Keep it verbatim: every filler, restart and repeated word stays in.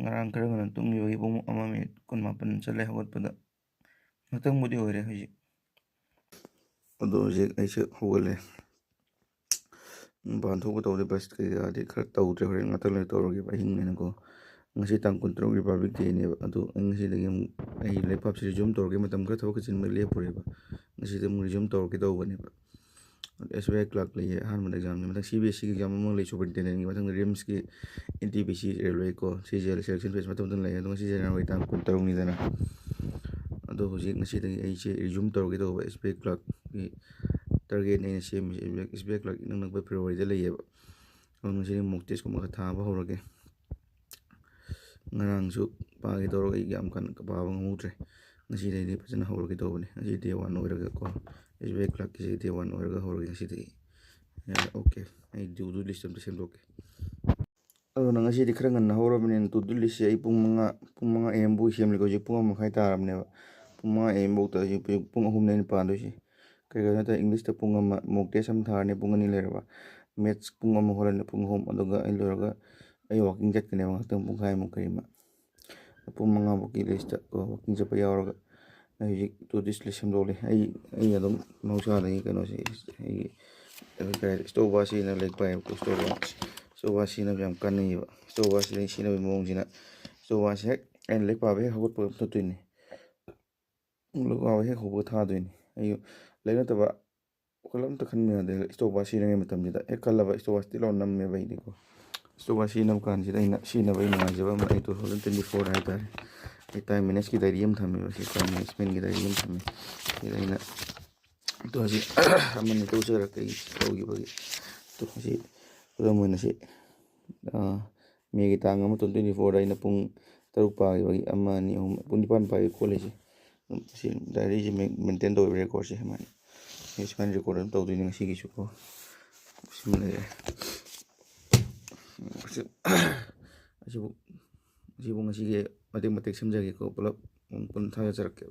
ꯉꯔꯥꯡ ꯈꯔ ꯉꯟꯅ ꯇꯨꯝꯈꯤꯕꯒꯤ ꯄꯨꯡ ꯑꯃ ꯃꯤꯅꯤꯠ ꯀꯨꯟꯃꯥꯄꯟ ꯆꯠꯂꯦ ꯍꯧꯒꯠꯄꯗ꯫ ꯉꯥꯛꯇꯪꯕꯨꯗꯤ ꯑꯣꯏꯔꯦ ꯍꯧꯖꯤꯛ꯫ ꯑꯗꯣ ꯍꯧꯖꯤꯛ ꯑꯩꯁꯦ ꯍꯧꯒꯠꯂꯦ꯫ ꯃꯄꯥꯟ ꯊꯣꯛꯄ ꯇꯧꯕꯗꯤ ꯕ꯭ꯔꯁ ꯀꯩꯀꯥꯗꯤ ꯈꯔ ꯇꯧꯗ꯭ꯔꯦ, ꯍꯣꯔꯦꯟ ꯉꯥꯛꯇꯪ ꯂꯩꯔ ꯇꯧꯔꯒꯦꯕ, ꯑꯍꯤꯡꯅꯤꯅꯀꯣ꯫ ꯉꯁꯤ ꯇꯥꯡ ꯀꯨꯟꯇꯔꯨꯛ Republic Dayꯅꯦꯕ꯫ ꯑꯗꯣ ꯑꯩ ꯉꯁꯤꯗꯒꯤ ꯑꯃꯨꯛ ꯑꯩ ꯂꯥꯏꯔꯤꯛ ꯄꯥꯕꯁꯤ resume ꯇꯧꯔꯒꯦ꯫ ꯃꯇꯝ ꯈꯔ ꯊꯕꯛ ꯆꯤꯟꯕ ꯂꯦꯞꯄꯨꯔꯦꯕ꯫ ꯉꯁꯤꯗꯤ ꯑꯃꯨꯛ resume ꯇꯧꯔꯒꯦ ꯇꯧꯕꯅꯦꯕ꯫ ꯑꯗꯣ S B I clerk ꯂꯩꯌꯦ, ꯑꯍꯥꯟꯕꯗ examꯅꯤ꯫ ꯃꯊꯪ C B S Eꯒꯤ exam ꯑꯃ ꯂꯩ, superintendentꯒꯤ꯫ ꯃꯊꯪꯗ RIMSꯀꯤ, N T P C railway ꯀꯣ, ꯁꯤꯁꯦ selection phase ꯃꯊꯪ ꯃꯊꯪ ꯂꯩꯌꯦ꯫ ꯑꯗꯣ ꯉꯁꯤ January ꯇꯥꯡ ꯀꯨꯟꯇꯔꯨꯛꯅꯤꯗꯅ꯫ ꯑꯗꯣ ꯍꯧꯖꯤꯛ ꯉꯁꯤꯗꯒꯤ ꯑꯩꯁꯦ resume ꯇꯧꯔꯒꯦ ꯇꯧꯕ, S B I clerkꯀꯤ targetꯅꯤ ꯑꯩꯅ ꯁꯦꯝꯃꯤꯁꯦ꯫ S B I clerk ꯏꯅꯛ ꯅꯛꯄ Februaryꯗ ꯂꯩꯌꯦꯕ꯫ ꯑꯗꯨ ꯉꯁꯤꯗꯤ mock testꯀꯨꯝꯕ ꯈꯔ ꯊꯥꯕ ꯍꯧꯔꯒꯦ꯫ ꯉꯔꯥꯡꯁꯨ ꯄꯥꯒꯦ ꯇꯧꯔꯒ ꯑꯩ ꯌꯥꯝ ꯀꯟꯅ ꯄꯥꯕ ꯉꯝꯍꯧꯗ꯭ꯔꯦ꯫ ꯉꯁꯤꯗꯩꯗꯤ ꯐꯖꯅ ꯍꯧꯔꯒꯦ ꯇꯧꯕꯅꯦ꯫ ꯉꯁꯤ day one ꯑꯣꯏꯔꯒꯀꯣ, S B I clerkꯀꯤꯁꯦ day one ꯑꯣꯏꯔꯒ ꯍꯧꯔꯒꯦ ꯉꯁꯤꯗꯒꯤ꯫ ꯌꯥꯔꯦ, okay꯫ ꯑꯩ to do list ꯑꯝꯇ ꯁꯦꯝꯗꯣꯛꯀꯦ꯫ ꯑꯗꯨꯅ ꯉꯁꯤꯗꯤ ꯈꯔ ꯉꯟꯅ ꯍꯧꯔꯕꯅꯤꯅ to do listꯁꯦ ꯑꯩ ꯄꯨꯡ ꯃꯉꯥ, ꯄꯨꯡ ꯃꯉꯥ AM ꯐꯥꯎ ꯁꯦꯝꯂꯦꯀꯣ꯫ ꯍꯧꯖꯤꯛ ꯄꯨꯡ ꯑꯃ ꯃꯈꯥꯏ ꯇꯥꯔꯕꯅꯦꯕ꯫ ꯄꯨꯡ ꯃꯉꯥ AM ꯐꯥꯎꯗ ꯍꯧꯖꯤꯛ ꯄꯨꯡ ꯑꯍꯨꯝꯅꯦ ꯑꯩꯅ ꯄꯥꯗꯣꯏꯁꯦ꯫ ꯀꯩꯒꯤꯅꯣ ꯍꯥꯏ ꯇꯥꯔꯗꯤ Englishꯇ ꯄꯨꯡ ꯑꯃ, mock test ꯑꯃ ꯊꯥꯔꯅꯤ, ꯄꯨꯡ ꯑꯅꯤ ꯂꯩꯔꯕ꯫ Maths ꯄꯨꯡ ꯑꯃ ꯍꯣꯠꯂꯅꯤ, ꯄꯨꯡ ꯑꯍꯨꯝ꯫ ꯑꯗꯨꯒ ꯑꯩ ꯂꯣꯏꯔꯒ ꯑꯩ walking ꯆꯠꯀꯅꯦꯕ, ꯉꯥꯛꯇꯪ ꯄꯨꯡꯈꯥꯏꯃꯨꯛ ꯀꯔꯤꯃ꯫ ꯄꯨꯡ ꯃꯉꯥ ꯐꯥꯎꯒꯤ listꯇ ꯀꯣ, walking ꯆꯠꯄ ꯌꯥꯎꯔꯒ ꯑꯩ ꯍꯧꯖꯤꯛ to do list ꯁꯦꯝꯗꯣꯛꯂꯤ꯫ ꯑꯩ, ꯑꯩ ꯑꯗꯨꯝ ꯃꯍꯧꯁꯥꯗꯒꯤ ꯀꯩꯅꯣꯁꯦ, ꯑꯩꯒꯤ, ꯑꯩꯈꯣꯏ ꯀꯩ ꯍꯥꯏ, stopwatch ꯁꯤꯖꯤꯟꯅ ꯂꯥꯏꯔꯤꯛ ꯄꯥꯏꯌꯦꯕꯀꯣ꯫ Stopwatch, stopwatch ꯁꯤꯖꯤꯟꯅꯕ ꯌꯥꯝ ꯀꯥꯟꯅꯩꯌꯦꯕ꯫ Stopwatch ꯁꯤꯖꯤꯟꯅꯕꯒꯤ ꯃꯑꯣꯡꯁꯤꯅ, stopwatchꯁꯦ ꯍꯦꯛ ꯑꯩꯅ ꯂꯥꯏꯔꯤꯛ ꯄꯥꯕ ꯍꯦꯛ ꯍꯧꯒꯠꯄꯒ ꯃꯨꯊꯠꯇꯣꯏꯅꯤ꯫ ꯂꯥꯏꯔꯤꯛ ꯄꯥꯕ ꯍꯦꯛ ꯍꯧꯕꯒ ꯊꯥꯗꯣꯏꯅꯤ꯫ ꯑꯩ ꯂꯥꯏꯔꯤꯛ ꯅꯠꯇꯕ ꯋꯥꯈꯜ ꯑꯝꯇ ꯈꯟꯕ ꯌꯥꯗꯦ꯫ Stopwatch ꯁꯤꯖꯤꯟꯅꯔꯤꯉꯩ ꯃꯇꯝꯁꯤꯗ ꯍꯦꯛ ꯈꯜꯂꯕ stopwatch ꯇꯤꯛ ꯂꯥꯎꯅ ꯅꯝꯃꯦꯕ ꯑꯩꯗꯤꯀꯣ꯫ Stopwatch ꯁꯤꯖꯤꯟꯅꯕ ꯀꯥꯟꯁꯤꯗ ꯑꯩꯅ ꯁꯤꯖꯤꯟꯅꯕ ꯑꯩ ꯅꯨꯡꯉꯥꯏꯖꯕ ꯑꯃ, ꯑꯩ two thousand twenty four ꯍꯥꯏꯇꯥꯔꯦ, ꯑꯩ time manageꯀꯤ diary ꯑꯃ ꯊꯝꯃꯦꯕ꯫ ꯁꯤ time managementꯀꯤ diary ꯑꯃ ꯊꯝꯃꯦ꯫ ꯁꯤꯗ ꯑꯩꯅ, ꯑꯗꯣ ꯍꯧꯖꯤꯛ ꯑꯃꯅꯤ ꯇꯧꯖꯔꯛꯀꯦ ꯑꯩ ꯇꯧꯈꯤꯕꯒꯤ꯫ ꯑꯗꯣ ꯍꯧꯖꯤꯛ ꯈꯨꯗꯝ ꯑꯣꯏꯅ ꯁꯤ, ꯑꯥ, Mayꯒꯤ ꯇꯥꯡ ꯑꯃ, twenty twenty fourꯗ ꯑꯩꯅ ꯄꯨꯡ ꯇꯔꯨꯛ ꯄꯥꯈꯤꯕꯒꯤ ꯑꯃ, ꯑꯅꯤ, ꯑꯍꯨꯝ, ꯄꯨꯡ ꯅꯤꯄꯥꯟ ꯄꯥꯈꯤꯕ ꯈꯣꯠꯂꯤꯁꯦ꯫ ꯑꯗꯨꯝ ꯁꯤ diaryꯁꯦ main-, maintain ꯇꯧꯔꯤꯕ recordꯁꯦ ꯁꯨꯃꯥꯏꯅ꯫ ꯑꯩ ꯁꯨꯃꯥꯏꯅ record ꯑꯗꯨꯝ ꯇꯧꯗꯣꯏꯅꯤ ꯉꯁꯤꯒꯤꯁꯨꯀꯣ꯫ ꯁꯤꯃ ꯂꯩꯔꯦ꯫ ꯑꯁꯤ-, ꯑꯁꯤꯕꯨ, ꯑꯁꯤꯕꯨ ꯉꯁꯤꯒꯤ ꯃꯇꯦꯛ ꯃꯇꯦꯛ ꯁꯦꯝꯖꯒꯦꯀꯣ, ꯄꯨꯂꯞ ꯄꯨꯟꯅ ꯊꯥꯖꯔꯛꯀꯦ꯫